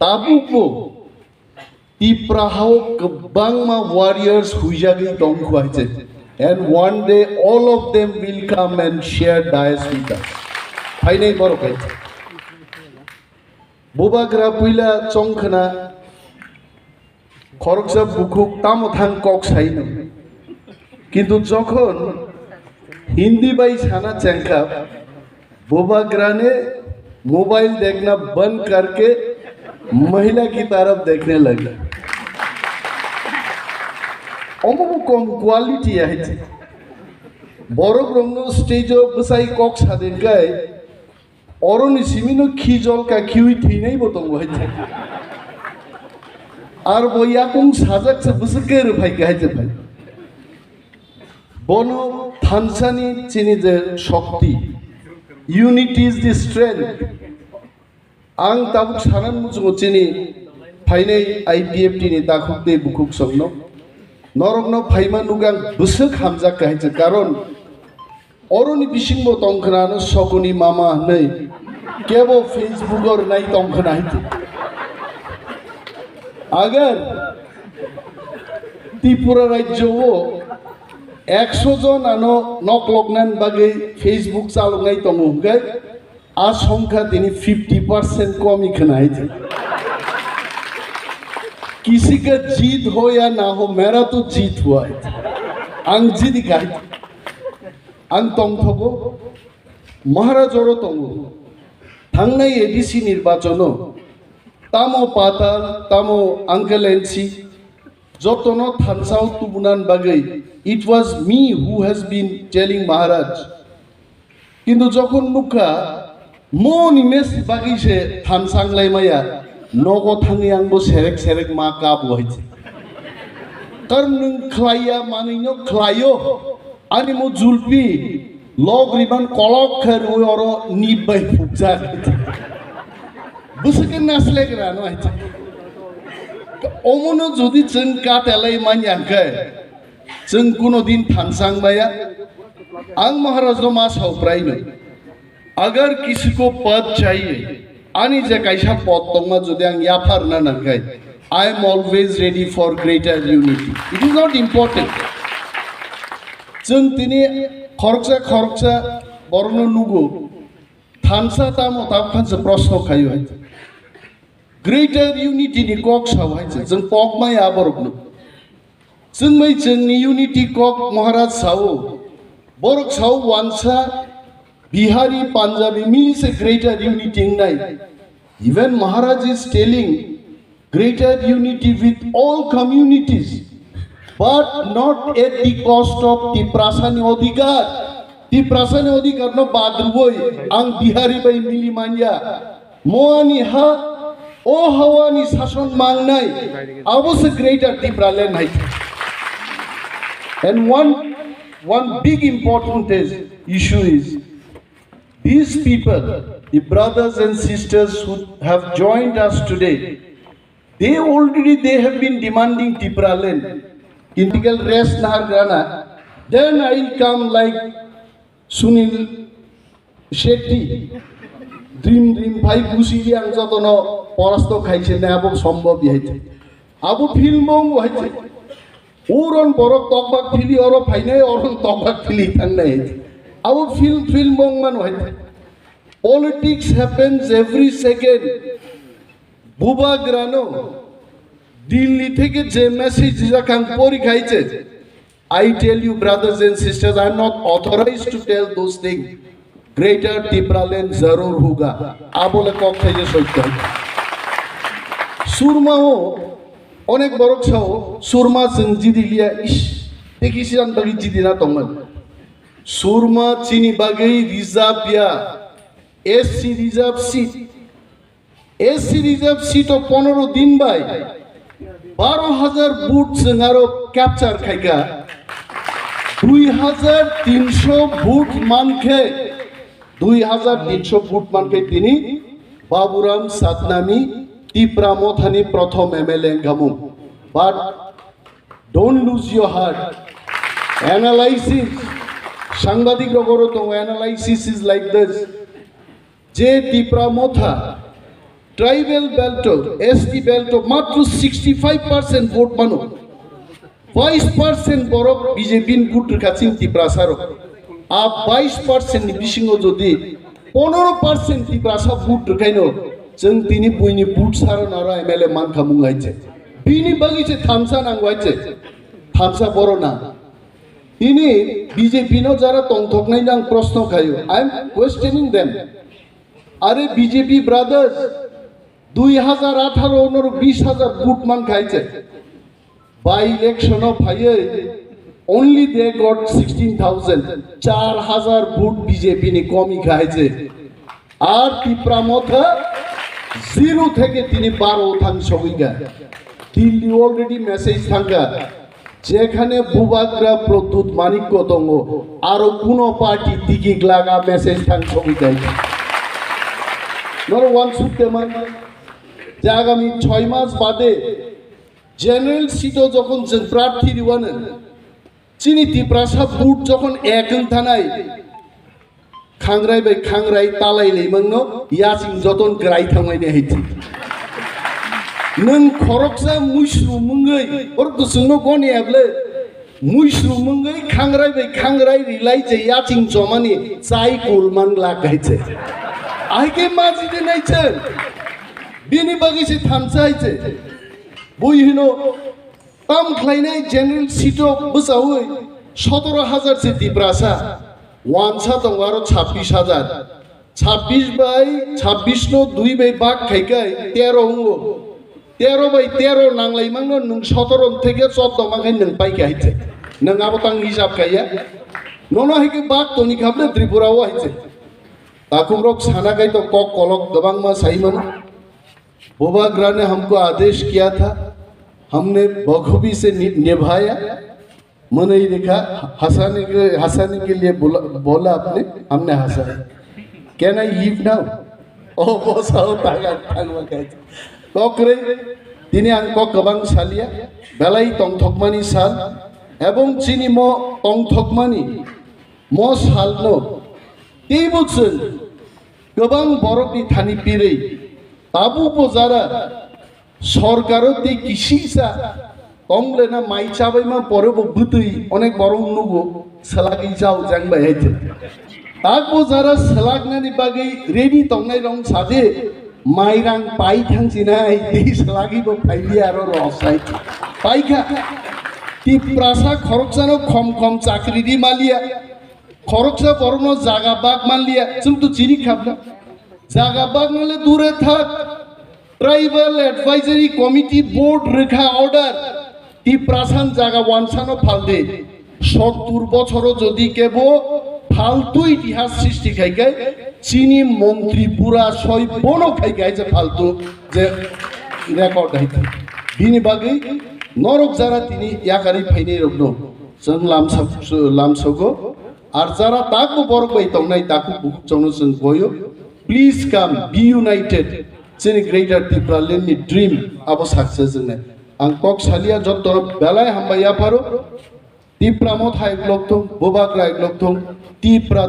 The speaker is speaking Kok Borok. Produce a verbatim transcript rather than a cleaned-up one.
Tabukbo Tipra hao kwbangma warriors huijagwi tongkhu hai se. And one day all of them will come and share dais with us. Phainai borok hai se. Bubagra puila chongkhna khoroksa bukhuk tamo thang kok saino. Kintu jokhon Hindi bai sana chengkha, Bubagra ne mobile dekhna band karke mahila ki taraf dekhne lagi. Omo bo kom quality hai se. Borok rokno stage o bwsai kok sadin kai, oroni simino khi jol ka khiwi thwinai bo tongo hai se. Ar bo yakung sajak se bwswk ke rwphai ka hai se phai. Bono thansani chini je shokti, unity is the strength. Ang tabuk sanan muchungo chini phainai I P F T ni takhuk tei bukhuk songno. Norokno phaima nugang bwswk hamjak kahai se, karon oroni bisingbo tongkhna ano sokoni mama hwnwi kebo Facebook o rwnai tongkhna hai se. Agar Tripura rajyo o ekso jon ano nokloknani bagwi Facebook chaloknai tongo hwnkhe, a songkha tini fifty percent komi khna hai se. Kisi ka jeet ho ya na ho, mera to jeet hua hai se. Ang jidi khai. Ang tongthogo, Maharaj oro tongo. Thangnai A D C nirbachono tamo Patal, tamo Uncle N C, jotono thansao tubunan bagwi, it was me who has been telling Maharaj. Kintu jokhon nukha, moni mes bagwi se thansa wnglaimaya, nogo thangwi angbo serek serek ma kabo hai se. Karon nwng khlaiya manwino khlaio, ani mo julpi log riban kolok khe rwi oro nip bai phukjak. Bwswk khe naslek rano hai se. Omono jodi chwng katelai manya hwnkhe, chwng kuno din thansang baya. Ang Maharaj no ma sao praino, agar kisi ko pad chahiye, ani je kaisa pod tongma jodi ang yapharna nangkhai, I am always ready for greater unity. It is not important. Chwng tini khoroksa khoroksa borokno nugo, thansa tamo tabukhan se proshno khaio hai se. Greater unity ni kok sao hai se, chwng pokmaya borokno. Chwngbai chwngni unity kok Maharaj sao, borok sao wansa Bihari, Punjabi mili se greater unity wngnai. Even Maharaj is telling greater unity with all communities, but not at the cost of Tiprasani odhikar. Tiprasani odhikar no badrwoi ang Bihari bai mili manya. Moani ha, o hawani sason mangnai, abo se Greater Tipraland hai. And one, one big important is, issue is, these people, the brothers and sisters who have joined us today, they already they have been demanding Tipraland. Kintigal rest nahar grana, then I will come like Sunil Shetty, dream dream phai gusi di ang jotono porasto khaise na abo sombhob hai. Abo film bong hai. Uron borok tokbak phili oro phainai, oron tokbak phili thangnai. Abo film, film bong man hai. Politics happens every second. Bubagrano Delhi theke je message dijak ang pori khaise. I tell you, brothers and sisters, I am not authorized to tell those things. Greater Tipraland zarur hoga. Abole kok thaije soitto. Surma o onek borok sao, Surma chwng jidi liya, ish, teki siran bagi jidi na tongman. Surma chini bagi reserve ya, S C reserve seat. S C reserve seat o pondro din bai baro hajar vote chwng aro capture khaika. Dui hajar tinsho vote mankhe, dui hajar tinsho vote mankhe tini Baburam Satnami Tipra Mothani prothom M L A wngkhamung. But don't lose your heart. Analysis, sangbadik rok oro tongo, analysis is like this. Je Tipra Motha Tribal belt o, S T belt o matro sixty five percent vote mano. Bais percent borok B J P ni vote rwkha chini Tiprasa rok. A bais percent ni bisingo jodi pondro percent Tiprasa vote rwkhaino, chwng tini buini vote saro naro M L A mankha mung hai se. Bini bagwi se thansa nango hai se. Thansa boro na. Tini B J P no jara tongthoknai nang proshno khaio. I am questioning them. Are B J P brothers, dui hazar atharo noro bish hazar vote man khai se. By election o phaiwi only they got sixteen thousand, char hazar vote B J P ni komi khai se. Ar Tipra Motha zero theke tini baro thang sogwi ga. Delhi already message thangkha. Jekhane Bubagra Pradyut Manikya tongo, aro kuno party tiki glaga message thang sogwi jai. Noro wansuk teman, je agami choi mas bade general seat o jokhon chwng prarthi riwano, chini Tiprasa vote jokhon ek wng thanai, khangrai bai khangrai talai laimangno yaching joton grai thangmani hai thik. Nwng khoroksa muisru mungwi, borok kusungno goni able, muisru mungwi khangrai bai khangrai rilai je yaching chomani chai kul man glak hai se. Ahike maji de nai chwng. Bini bagwi se thansa hai se. Bui hino, tam khlainai general seat o bwchaui sotoro hazar se Tiprasa, wansa tongo aro chabbish hazar. Chabbish bai, chabbish no dui bai bak khai kai tero wngo. Tero bai tero nanglai mangno nwng sotoro theke chordo ma khai nwng pai kha hai se. Nwng abo tang hisab khaiya. Nono hai khe bak toni khamle Tripura o hai se. Takhuk rok sana kai to kok kolok kwbangma sai mano. Bubagra ne हमको आदेश किया था, हमने बखूबी से नि-, निभाया। मनई देखा, हंसाने के, हंसाने के लिए बोला, बोला आपने, हमने हंसाया। Can I leave now? O bosa o taga thangma kai. Kokre, tini ang kok kwbang salia, belai tongthokmani sal, ebong chini mo tongthokmani mo salno teibo chwng kwbang borokni thani pirwi tabuk bo jara sorkaro tei kisisa tonglena mai chabaima porebo bwtwi onek borok nugo, selagwi jao jang bai hai thwng. Takbo jara selaknani bagwi ready tongnai rong sade, mairang pai thangsinai tei selagwi bo phailiya aro rosai paikha. Tiprasa khoroksano khom khom chakri ri maliya. Khoroksa borokno jaga bak manliya, chwng to chini khabna. Jaga baknale dure thak. Tribal Advisory Committee Board rwkha order. Tiprasan jaga wansano phalde. Sottur bochoro jodi kebo phaltu itihas srishti khai khai, chini montri pura soi bono khai khai je phaltu je record hai. Bini bagwi norok jara tini yakari phainai rokno chwng lamsa-, lamsogo. Ar jara takbo borok bai tongnai takhuk bukhuk chongno chwng boyo. Please come, be united. Chini Greater Tipraland ni dream abo success wngnai. Ang kok salia jotto belai hambai yapharo. Tipra Motha hai vlog thung, Bubagra hai vlog thung, Tipra